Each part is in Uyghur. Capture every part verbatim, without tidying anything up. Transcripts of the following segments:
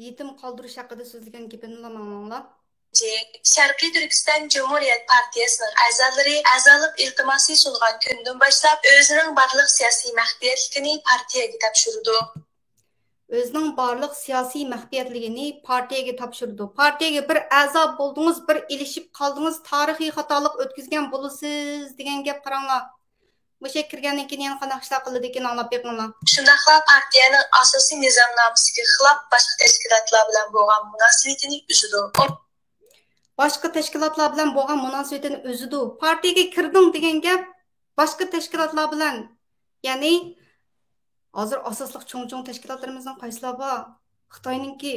يېتىم قالدۇرۇش ھەققىدە سۆزلىگەن گېپىنىلا ئاڭلاڭلار. شەرقىي تۈركىستان جۇمھۇرىيەت پارتىيەسىنىڭ ئەزالىرى ئەزالىق ئىلتىماسى سۇنغان كۈندىن باشلاپ ئۆزىنىڭ بارلىق سىياسىي مەخپىيەتلىكىنى پارتىيەگە تاپشۇرىدۇ. ئۆزىنىڭ بارلىق سىياسىي مەخپىيەتلىكىنى پارتىيەگە تاپشۇرىدۇ. پارتىيەگە بىر ئەزا بولدىڭىز، بىر ئېلىشىپ قالدىڭىز، تارىخىي خاتالىق ئۆتكۈزگەن بولىسىز دېگەن گەپ. قاراڭلار، مۇشۇ يەرگە كىرگەندىن كېيىن يەنە قانداق ئىشلار قىلىدىكىن، ئاڭلاپ بېقىڭلار. شۇنداقلا پارتىيەنىڭ ئاساسىي نىزامنامىسىگە خىلاپ باشقا تەشكىلاتلار بىلەن بولغان مۇناسىۋىتىنى ئۈزىدۇ. باشقا تەشكىلاتلار بىلەن بولغان مۇناسىۋىتىنى ئۈزىدۇ. پارتىيەگە كىردىڭ دېگەن گەپ، باشقا تەشكىلاتلار بىلەن، يەنى ھازىر ئاساسلىق چوڭ-چوڭ تەشكىلاتلىرىمىزنىڭ قايسىلار بار؟ خىتاينىڭكى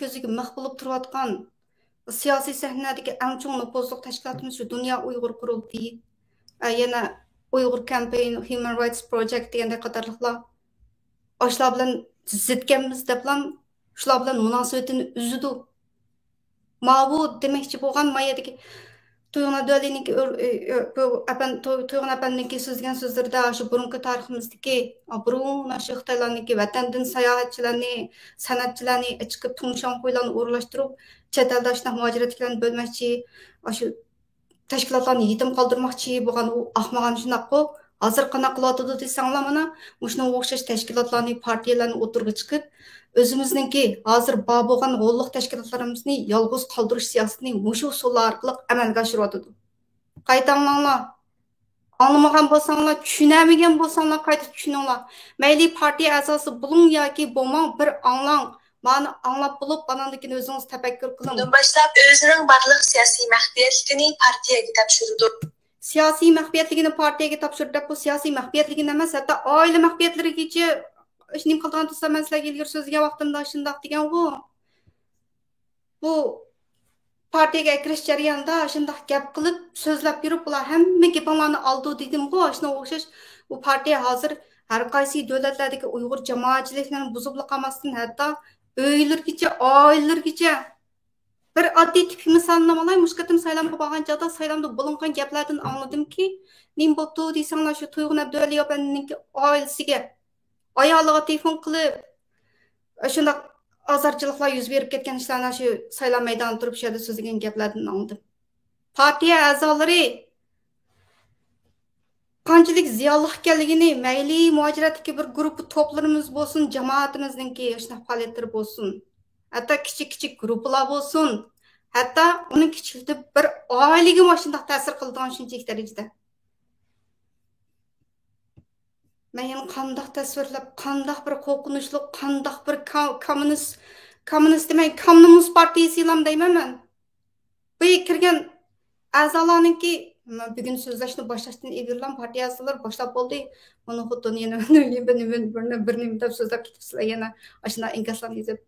كۆزىگە مىخ بولۇپ تۇرۇۋاتقان سىياسىي سەھنىدىكى ئەڭ چوڭ نوپۇزلۇق تەشكىلاتىمىز شۇ دۇنيا ئۇيغۇر قۇرۇلتىيى، ئە، يەنە ئۇيغۇر كامپېين، ھيۇمەن رايتس پروجېكت دېگەندەك قاتارلىقلار. ئاشۇلار بىلەن زىتكەنمىز دەپلا، شۇلار بىلەن مۇناسىۋىتىنى ئۈزىدۇ. ماۋۇ دېمەكچى بولغان ما يەردىكى تۇيغۇن ئابدۇۋەلىنىڭكى ئۆر-، ئۆ-، ئۆ-، بۇ ئەپەن-، تۇ-، تۇيغۇن ئەپەندىنىڭكى سۆزلىگەن سۆزلىرىدە شۇ بۇرۇنقى تارىخىمىزدىكى، ئا، بۇرۇن شۇ خىتايلارنىڭكى ۋەتەندىن ساياھەتچىلەرنى، سەنئەتچىلەرنى ئەچىقىپ، تۇڭشاڭخۇيلارنى ئورۇنلاشتۇرۇپ، چەت ئەلدە ئاشۇنداق مۇھاجىرەتتىكىلەرنى بۆلمەكچى، ئاشۇ تەشكىلاتلارنى يېتىم قالدۇرماقچى بولغان ئۇ ئاخمىقانە شۇنداققۇ؟ ھازىر قانداق قىلىۋاتىدۇ دېسەڭلار، مانا مۇشۇنىڭغا ئوخشاش تەشكىلاتلارنى، پارتىيەلەرنى ئوتتۇرىغا چىقىپ، ئۆزىمىزنىڭكى ھازىر بار بولغان غوللۇق تەشكىلاتلىرىمىزنى يالغۇز قالدۇرۇش سىياسىتىنى مۇشۇ ئۇسۇللار ئارقىلىق ئەمەلگە ئاشۇرۇۋاتىدۇ. قايتا ئاڭلاڭلار. ئاڭلىمىغان بولساڭلار، چۈشىنەلمىگەن بولساڭلار، قايتا چۈشىنىڭلار. مەيلى پارتىيە ئەزاسى بولۇڭ ياكى بولماڭ، بىر ئاڭلاڭ. مانا ئاڭلاپ بولۇپ، ئاناندىن كېيىن ئۆزىڭىز تەپەككۇر قىلىڭ. باشلاپ ئۆزىنىڭ بارلىق سىياسىي مەخپىيەتلىكىنى پارتىيەگە تاپشۇرىدۇ. سىياسىي مەخپىيەتلىكىنى پارتىيەگە تاپشۇرۇپ دەپ، بۇ سىياسىي مەخپىيەتلىكىنى ئەمەس، ھەتتا ئائىلە مەخپىيەتلىرىگىچە ئىش نېمە قىلىدىغان تۇرسا، مەن سىلەرگە ئىلگىرى سۆزلىگەن ۋاقتىمدا شۇنداق دېگەنغۇ. بۇ پارتىيەگە كىرىش جەريانىدا شۇنداق گەپ قىلىپ، سۆزلەپ يۈرۈپ، بۇلار ھەممە گېپىڭلارنى ئالىدۇ دېدىمغۇ، شۇنىڭغا ئوخشاش. بۇ پارتىيە ھازىر ھەر قايسى دۆلەتلەردىكى ئۇيغۇر جامائەتچىلىكلىرىنى بۇزۇپلا قالماستىن، ھەتتا ئۆيلىرىگىچە، ئائىلىلىرىگىچە. بىر ئاددىي تىپىي مىسالنى ئالاي، مۇشۇ قېتىم سايلامغا بارغان چاغدا سايلامدا بولۇنغان گەپلەردىن ئاڭلىدىمكى، نېمە بوپتۇ دېسەڭلار، شۇ تۇيغۇن ئەبدۇئەلى ئەپەندىنىڭكى ئائىلىسىگە، ئايالىغا تېلېفون قىلىپ، شۇنداق ئازارچىلىقلار يۈز بېرىپ كەتكەن ئىشلارنى شۇ سايلام مەيدانىدا تۇرۇپ شۇ يەردە سۆزلىگەن گەپلەردىن ئاڭلىدىم. پارتىيە ئەزالىرى قانچىلىك زىيانلىق ئىكەنلىكىنى مەيلى مۇھاجىرەتتىكى بىر گۇرۇپپا توپلىرىمىز بولسۇن، جامائىتىمىزنىڭكى شۇنداق پائالىيەتلىرى بولسۇن، ھەتتا كىچىك كىچىك گۇرۇپپىلار بولسۇن، ھەتتا ئۇنى كىچىكلىتىپ بىر ئائىلىگىمۇ شۇنداق تەسىر قىلىدىغان شۇنچىلىك دەرىجىدە. مەن يەنە قانداق تەسۋىرلەپ، قانداق بىر قورقۇنچلۇق، قانداق بىر كا-، كوممۇنىست، كوممۇنىست دېمەي، كوممۇنىست پارتىيىسىلام دەيمەن مەن. بۇ يەرگە كىرگەن ئەزالارنىڭكى، مەن بۈگۈن سۆزلەشنى باشلاشتىن ئىلگىرىلا پارتىيە ئەزالىرى باشلاپ بولدى. مانا خوتۇن يەنە بىر نېمە، بىر نېمە، بىر نېمە دەپ سۆزلەپ كېتىپسىلەر، يەنە ئاشۇنداق ئىنكاسلارنى يېزىپ.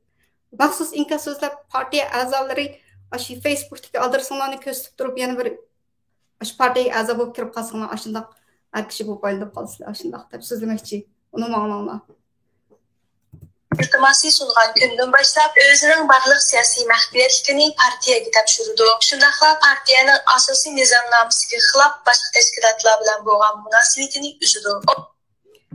مەخسۇس ئىنكاس سۆزلەپ، پارتىيە ئەزالىرى ئاشۇ فېيسبۇكتىكى ئادرېسىڭلارنى كۆرسىتىپ تۇرۇپ، يەنە بىر ئاشۇ پارتىيەگە ئەزا بولۇپ كىرىپ قالساڭلار، ئاشۇنداق ئەر كىشى بولۇپ ئايلىنىپ قالىسىلەر، ئاشۇنداق دەپ سۆزلىمەكچى. ئۇنىمۇ ئاڭلاڭلار. ئىلتىماسى سۇنغان كۈندىن باشلاپ ئۆزىنىڭ بارلىق سىياسىي مەخپىيەتلىكىنى پارتىيەگە تاپشۇرىدۇ. شۇنداقلا پارتىيەنىڭ ئاساسىي نىزامنامىسىگە خىلاپ باشقا تەشكىلاتلار بىلەن بولغان مۇناسىۋىتىنى ئۈزىدۇ.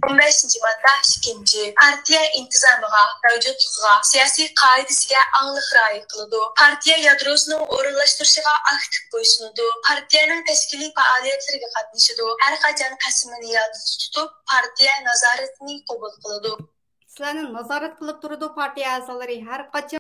ئون بەشىنچى ماددا ئىككىنچى، پارتىيە ئىنتىزامىغا، مەۋجۇتلۇقىغا، سىياسىي قائىدىسىگە ئاڭلىق رىئايە قىلىدۇ. پارتىيە يادروسىنىڭ ئورۇنلاشتۇرۇشىغا ئاكتىپ بويسۇنىدۇ. پارتىيەنىڭ تەشكىلىي پائالىيەتلىرىگە قاتنىشىدۇ. ھەر قاچان قەسىمىنى يادىدا تۇتۇپ، پارتىيە نازارىتىنى قوبۇل قىلىدۇ. سىلەرنى نازارەت قىلىپ تۇرىدۇ پارتىيە ئەزالىرى. ھەر قاچان